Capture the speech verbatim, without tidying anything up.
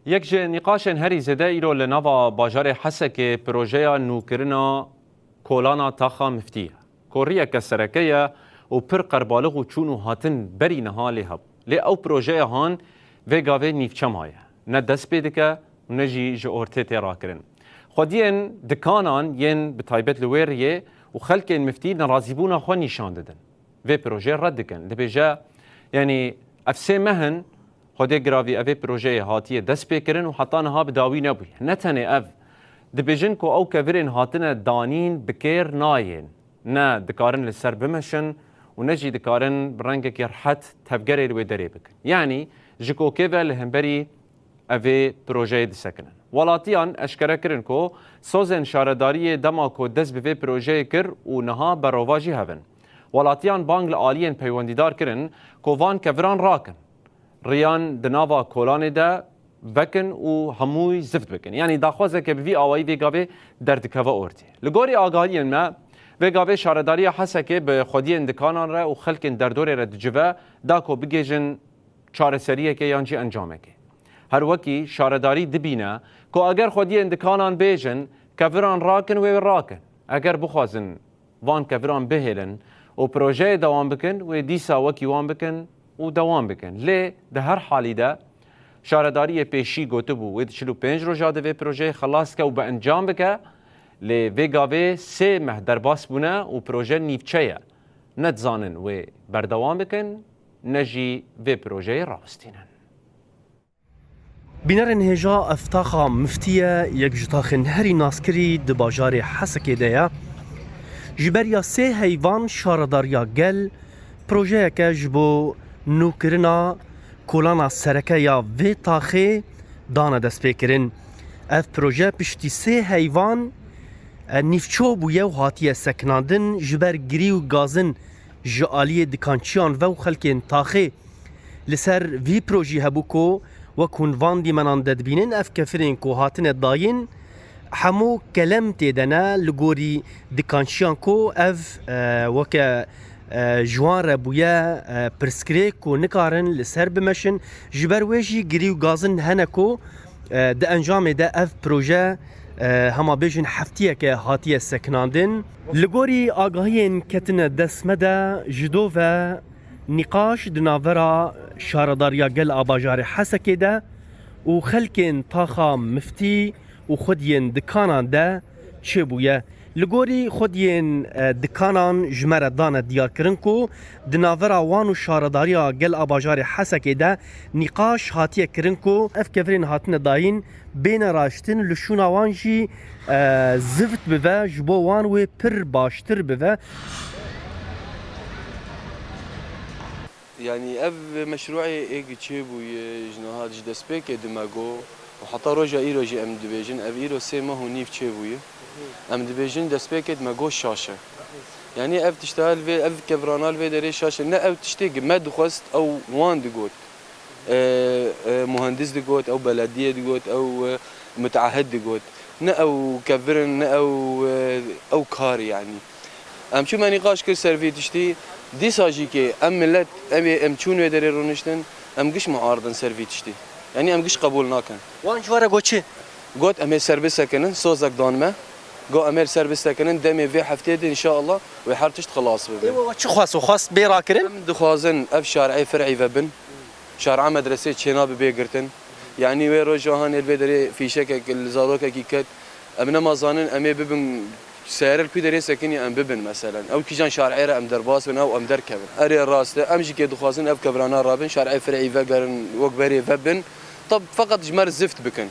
Yek ji nîqaşên herî zêde îro li nava bajarê Hesekê projeya nûkirina kolana taxa miftî ye. Ku riyeke sereke ye û pir qerbalix û çûn û hatin berî niha lê hebû. Lê ew projeya han vê gavê nîvçe maye. Ne dest pê dike û ne jî ji ortê tê rakirin. Xwediyên dikanan yên bi taybet li wê riyê û xelkên miftî nerazîbûna xwe nîşan didin. Vê projeyê red dikin. Dibêje, yanî ev sê meh in, Xwedê giravî evê projeyê hatiye destpêkirin û heta niha bi dawî nebûye. Ne tenê ev, dibêjin ku ew kevirên hatine danîn bi kêr nayên. Ne dikarin li ser bimeşin û ne jî dikarin bi rengekî rihet tevgerê li wê derê bikin. Yanî ji kokê ve li hemberî evê projeyê disekinin. Welatiyan eşkere kirin ku sozên şaredariyê dema ku dest bi vê projeyê kir û niha berova jî hev in. Welatiyan bang li aliyên peywendîdar kirin ku van keviran rakin. Riyan di nava kolanê de vekin û hemûyî zift bikin. Yanî daxwazeke bi vî awayî vê gavê derdikeve ortê. Li gorî agahiyên me, vê gavê şaredariya Hesekê bi xwediyên dikanan re û xelkên derdorê re dicive da ku bigihêjin çareseriyekê yan jî encamekê. Her wekî şaredarî dibîne ku eger xwediyên dikanan bêjin, keviran rakin, wê rakin. Eger bixwazin van keviran bihêlin û projeyê dewam bikin, wê dîsa wekî wan bikin û dewam bikin. Lê di her halî de şaredariyê pêşî gotibû, wê di çil û pênc roja de vê projeyê xelas ke û bi encam bike, lê vê gavê sê meh derbas bûne û proje nîvçe ye. Ne dizanin wê berdewam bikin, ne jî vê projeyê rawestînin. Bînerên hêja, ev taxa miftî ye, yek ji taxên herî naskirî di bajarê Hesekê de ye. Ji beriya sê heyvan şaredariya gel projeyeke ji bo nûkirina kolana sereke ya vê taxê dane destpêkirin. Ev proje piştî sê heyvan, e, nîvço bûye û hatiye sekinandin, ji ber girî û gazin ji aliyê dikançiyan ve û xelkên taxê. Li ser vî projî hebû ku wek hûn van dîmenan de dibînin, ev kefirên ku hatine dayîn, hemû kelem tê de ne, li gorî dikançiyan ku ev, e, weke, e, ji wan re bûye, e, pirsgirêk ku nikarin li ser bimeşin. Ji ber wê jî girî û gazin hene ku, e, di encamê de ev proje, e, hema bêjin heftiyeke hatiye sekinandin. Li gorî agahiyên ketine dest me de ji do ve nîqaş di navbera şaredariya gel a bajarê Hesekê de û xelkên taxa miftî û xwediyên dikanan de çêbûye. Li gorî xwediyên, e, dikanan ji me re dane diyarkirin ku di navbera wan û şaredariya gel a bajarê Hesekê de nîqaş hatiye kirin ku ev kevirên hatine dayîn bêne raştin, li şûna wan jî, e, zift bibe, ji bo wan wê pir baştir bibe. Yanî ev meşrûê êk çêbûye ji niha ji destpêkê di me got û heta roja îro jî em dibêjin, ev îro sê meh û nîv çêbûye. Em dibêjin destpêkê di me got şaş e. Yanî ev tişta li vê, ev kevirana li vê derê şaş e. Ne ew tiştê ki me dixwest, ew wan digot. E, e, muhendis digot, ew belediyê digot, ew, e, mutaahid digot. Ne ew kevir in, ne ew, e, ew kar e, yanî. Em çûme nîqaş kir ser vî tiştî, dîsa jî kê em milet, em ê, em çûn wê derê rûniştin, em giş muarid in ser vî tiştî. Yanî em giş qebûl nakin. Wan ji we re got çi? Got, em ê ser bisekinin, sozek dan me. Got, em ê li ser bisekinin, demê vê heftê de, înşallah, wê her tişt xilas bibe. Ê we, we çi xwest? We xwest bê rakirin? Em dixwazin ev şarê fer'î ve bin. Şara medresê çênabe bê girtin. Yanî wê roja hanê li vê derê fîşekek li zarokekî ket. Em nema zanin, em ê bibin seyare li ku derê sekinî em bibin, meselen. Ew kîjan şarê re em derbas bin, ew em derkevin. Erê rast e, em jî kê dixwazin ev kevirana rabin, şarê fer'î vegerin, wek berê vebin. Tab feqet ji me re zift bikin.